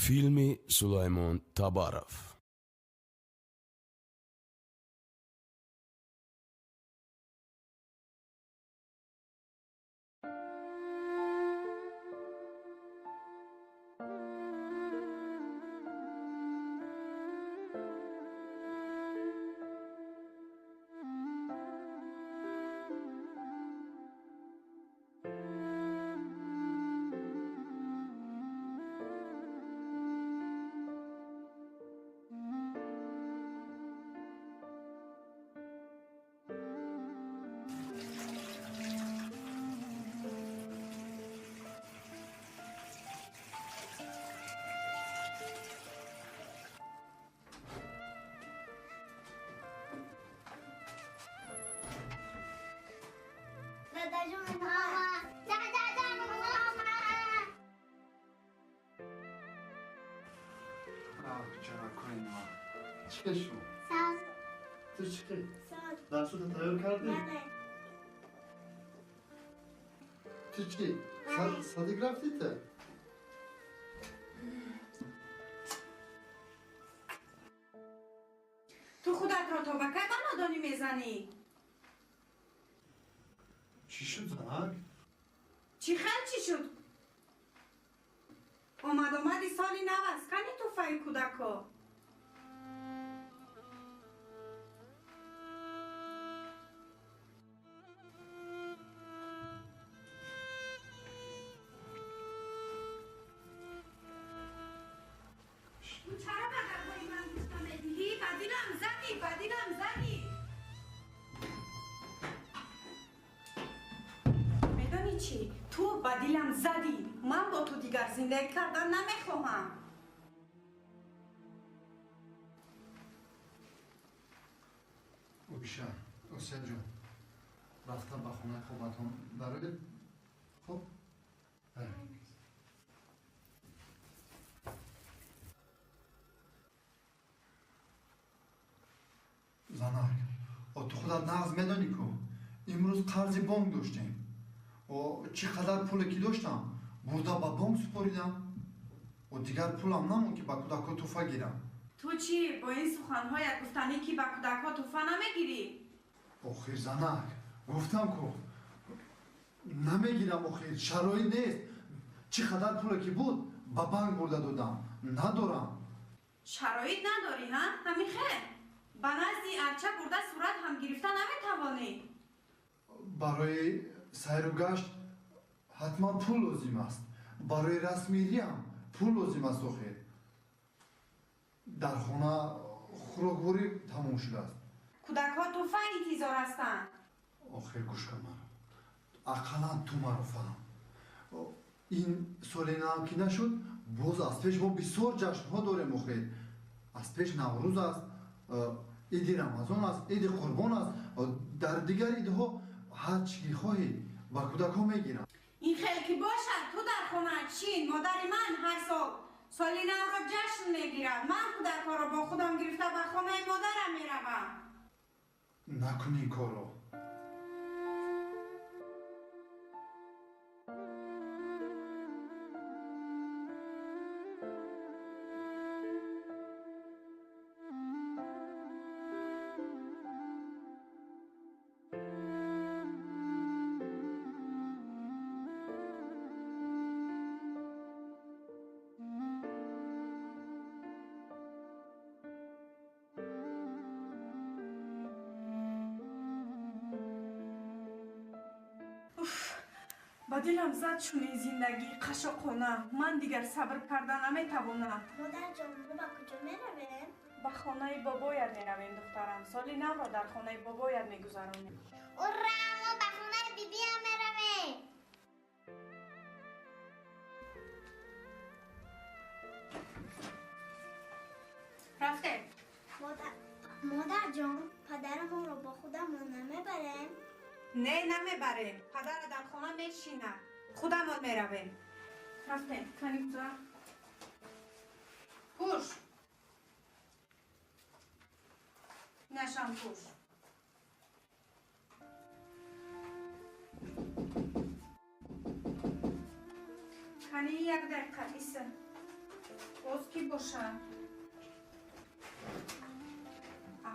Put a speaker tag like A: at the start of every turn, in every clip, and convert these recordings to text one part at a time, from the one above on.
A: Филми Сулаймон Табаров.
B: درسو تایار کردی؟
C: بله.
B: تو چی؟ صادق رفتی تا؟
D: تو خودت را تا به کی به نادانی میزنی؟
B: چی شد زنک؟
D: چی خیل چی شد؟ آمد آمدی سالی نو است کنی توفه کودکا. چرا به حرفای من گوش نمیدهی؟ به دلم زدی، به دلم زدی. میدانی چی؟ تو به دلم زدی. من با تو دیگر زندگی کردن نمیخواهم.
B: اویشا، حسین جون، رفتم به خونه خوبتون برای خب؟ занак, ту худат нағз медонӣ ку имрӯз қарзи бонк доштем. Чӣ қадар пуле ки доштам бурда ба бонк супоридам. Дигар пулам намонд ки ба кӯдакҳо тӯҳфа гирам.
D: Ту чӣ бо ин суханҳоят гуфтанӣ ки ба кӯдакҳо тӯҳфа намегирӣ?
B: Охир занак, гуфтам ку намегирам. Охир шароит нест. Чӣ қадар пуле ки буд ба банк бурда додам. Надорам.
D: Шароит надорӣ, ҳа? Ҳамин хел? Ба назди арча бурда сурат ҳам гирифта наметавонӣ.
B: Барои сайру гашт ҳатман пул лозим аст. Барои расмириам пул лозим аст. Охир дар хона хӯрокворӣ тамом шудааст.
D: Кӯдакҳо тӯҳфа интизор ҳастанд.
B: Охир гӯш кун маро, ақаллан ту маро фаҳм. Ин соли нав ки нашуд, боз аз пеш мо бисёр ҷашнҳо дорем. Охир аз пеш Наврӯз аст, иди Рамазон аст, иди Қурбон аст. Дар дигар идҳо ҳар чӣ ки хоҳӣ ба кӯдакҳо мегирам.
D: Ин хел ки бошад, ту дар хона чин. Модари ман ҳар сол соли навро ҷашн мегирад. Ман кӯдакҳоро бо худам гирифта ба хонаи модарам меравам.
B: Накун ин корро.
D: Ба дилам зад чунин зиндагии қашоқона. Ман дигар сабр карда наметавонам.
C: Модарҷон, мо ба куҷо меравем?
D: Ба хонаи бобоят меравем, духтарам. Соли навро дар хонаи бобоят мегузаронем.
C: Ура, мо ба хонаи бибиям меравем.
D: Рафтем.
C: Модарҷон, падарамонро бо худамон намебарем?
D: Не, намебарем. Падара дар хона мешинад. Худамон меравем. Рафтем. Кани гузар. Пӯш. Нашам пӯш. Кани як дақиқа иса. Боз кӣ бошад?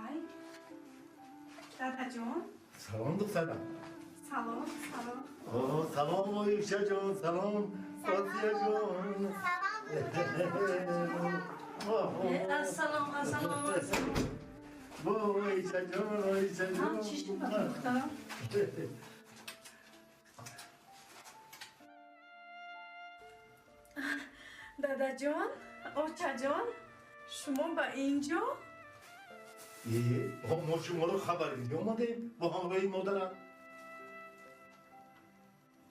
D: Ай, дадаҷон.
E: Салом, духтарам.
D: Салом, салом.
E: Салом, Оишаҷон, салом, Осияҷон.
F: Ассалом, ассалом.
E: Оишаҷон, Оишаҷон.
F: Чӣ шуд, духтарам?
D: Дадаҷон, очаҷон, шумо ба инҷо?
E: Мо шуморо хабаргирӣ омадем бо ҳамроҳи модарам.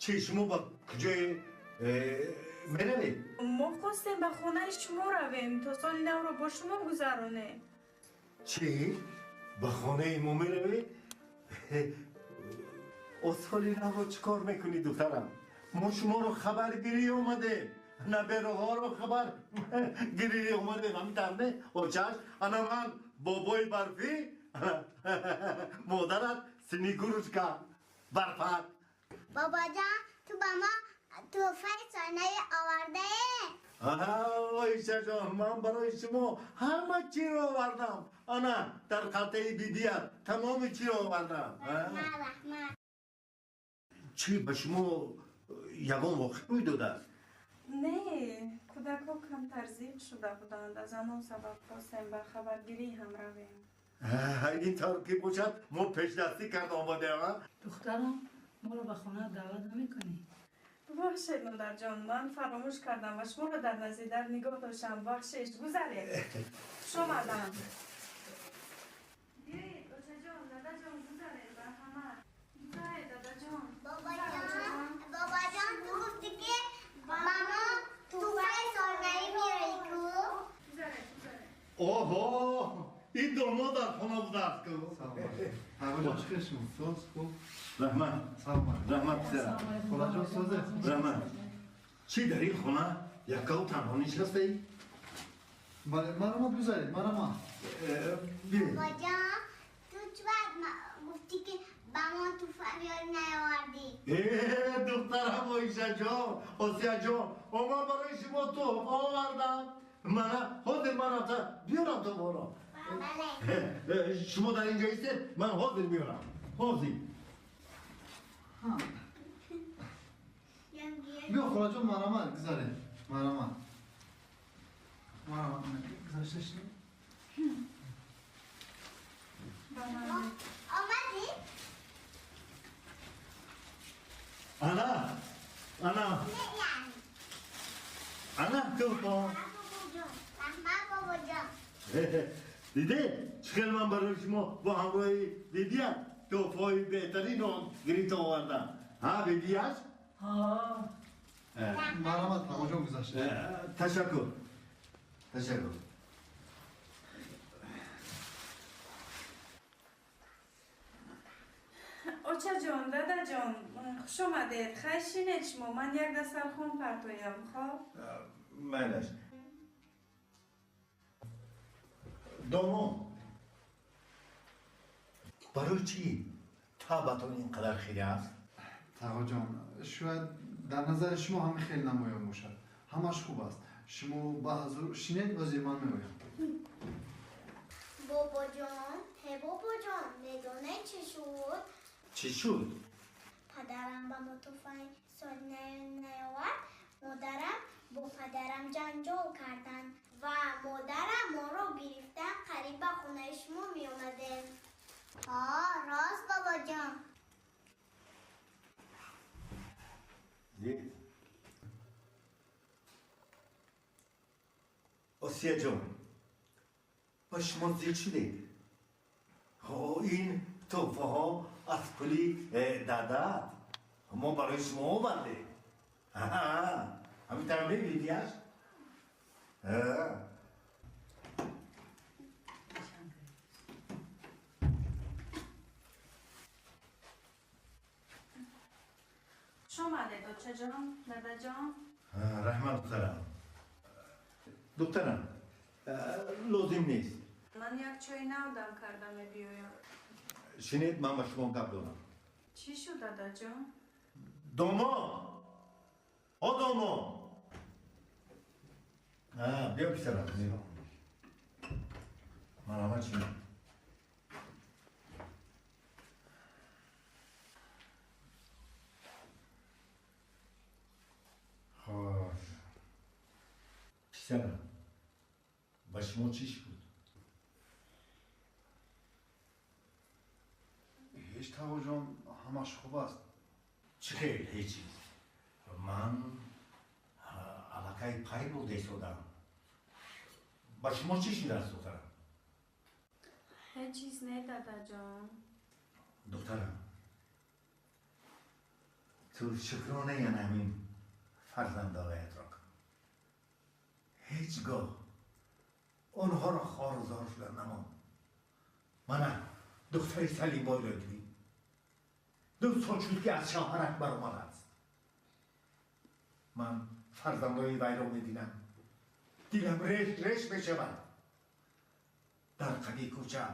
E: Чӣ, шумо ба куҷое меравед?
D: Мо хостем ба хонаи шумо равем, то соли навро бо шумо гузаронем.
E: Чӣ? Ба хонаи мо меравед? О, соли навро чӣ кор мекунӣ, духтарам? Мо шуморо хабаргирӣ омадем. Набераҳоро хабаргирӣ омадем. Ҳамин тавр не, очаш? Ана ман бобои барфӣ, модарат Снегурочка барфак.
C: Бобоҷон, ту ба мо тӯҳфаи соли овардаe?
E: Оишаҷон, ман барои шумо ҳама чиро овардам. Ана дар қалтаи бибият тамоми чиро овардам.
C: Раҳмат, раҳмат.
E: Чӣ, ба шумо ягон воқеа рӯй додааст?
D: Не, кӯдакҳо камтар зиқ шуда буданд. Аз ҳамон сабаб хостем ба хабаргирӣ ҳам равем.
E: Ин тавр ки бошад, мо пешдастӣ карда омадем.
F: Духтарам, моро ба хона даъват намекунӣ?
D: Бубахшед, модарҷон, ман фаромӯш кардам ва шуморо дар назди дар нигоҳ доштам. Бахшиш, гузаред. Хуш омадам. Биёед, очаҷон, дадаҷон, гузаред, марҳамат. Гузаред, дадаҷон.
C: Бобоҷон, ту гуфтӣ ки ба мо тӯҳфаи солнавӣ меорӣ ку?
D: Гузаред, гузаред.
E: Оҳо, ин домод дар хона будааст ку.
B: Салом. Чӣ хел шумо? Соз, хуб?
E: Раҳмат.
B: Салом.
E: Раҳмат, писарам.
B: Холаҷон, созе?
E: Раҳмат. Чӣ дар ин хона яккаву танҳо нишастаӣ?
B: Бале, марҳамат, гузаред, марҳамат.
C: Бобоҷон, ту чӣ вақт гуфтӣ ки ба мо тӯҳфа биёрӣ наовардӣ?
E: Духтарам Оишаҷон, Осияҷон, ман барои шумо тӯҳфа овардам. Мана ҳозир ман рафта биёрам тӯҳфаро.
C: Бале.
E: Шумо дар инҷо истед, ман ҳозир меорам. Ҳозир.
B: Биё, холаҷон, марҳамат, гузаред. Марҳамат. Марҳамат, гузашта шед.
C: Омадӣ?
E: Ана, ана. Ана тӯҳфа.
C: Раҳмат, бобоҷон.
E: Дидед, чӣ хел ман барои шумо бо ҳамроҳи бибият тӯҳфаҳои беҳтаринро гирифта овардам. Ҳа, бибияш?
B: Марҳамат, бобоҷон, гузашта.
E: Ташаккур. Ташаккур.
D: Очаҷон, дадаҷон, хуш омадед. Хайр, шинед шумо, ман як дастархон партоям, хоб?
E: Майлаш. Домод, барои чӣ табатон ин қадар хире аст?
B: Тағоҷон, шояд дар назари шумо ҳамин хел намоён бошад. Ҳамаш хуб аст. Шумо ба ҳузур шинед, ҳозир ман меоям.
C: Бобоҷон, ҳе бобоҷон, медонед чӣ шуд?
E: Чӣ шуд?
C: Падарам ба мо тӯҳфаи соли наовард. Модарам бо падарам ҷанҷол карданд ва модарам моро гирифта қариб ба хонаи шумо меомадем. Ҳо, рост, бобоҷон.
E: Осияҷон, ба шумо зиқ шудед? Ин тӯҳфаҳо аз пули дадат мо барои шумо овардем. Ҳамин тавр мебинияш?
D: Хуш омадед, очаҷон, дадаҷон.
E: Раҳмат, духтарам. Духтарам, лозим нест.
D: Ман як чойи нав дам карда мебиёям.
E: Шинед, ман ба шумо гап дорам.
D: Чӣ шуд, дадаҷон? Домод!
E: Домод! О, домод! Биё писарам. Марҳамат шумо. Хош. Писарам, ба шумо чӣ шуд?
B: Ҳеҷ тағоҷон, ҳамаш хуб аст.
E: Чӣ хел ҳеҷ чиз? Ман аллакай пай бурда истодам. Ба шумо чӣ шудааст, духтарам?
G: Ҳеҷ чиз не, дадаҷон.
E: Духтарам, ту шукронаи ана ҳамин фарзандонаятро кун. Ҳеҷ гоҳ онҳоро хорузор шуда намон. Мана духтари Салимбойро дидӣ. 2 сол шуд, ки аз шавҳараш баромадааст. Ман фарзандои вайро мебинам, дилам реш реш мешавад. Дар қаби кӯча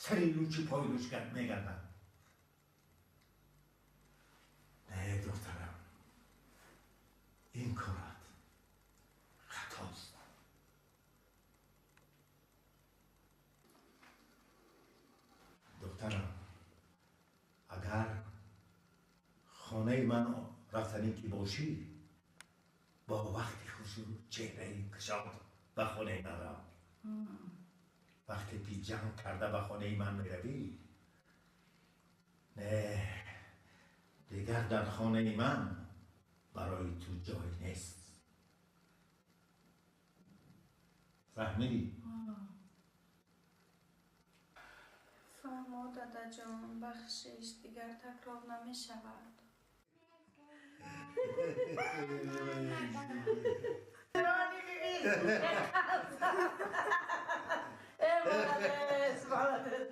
E: сари лучи пои луч мегардад. Не, духтарам, ин корат хатост. Духтарам, агар хонаи ман рафтанӣ ки бошӣ, бо вақти хушу чеҳраи кушод ба хонаи ман рав. Вақте ки ҷанг карда ба хонаи ман меравӣ, не, дигар дар хонаи ман барои ту ҷой нест. Фаҳмидӣ?
G: Фаҳмо, дадаҷон, бахшиш, дигар такрор намешавад.
F: Молодец, молодец.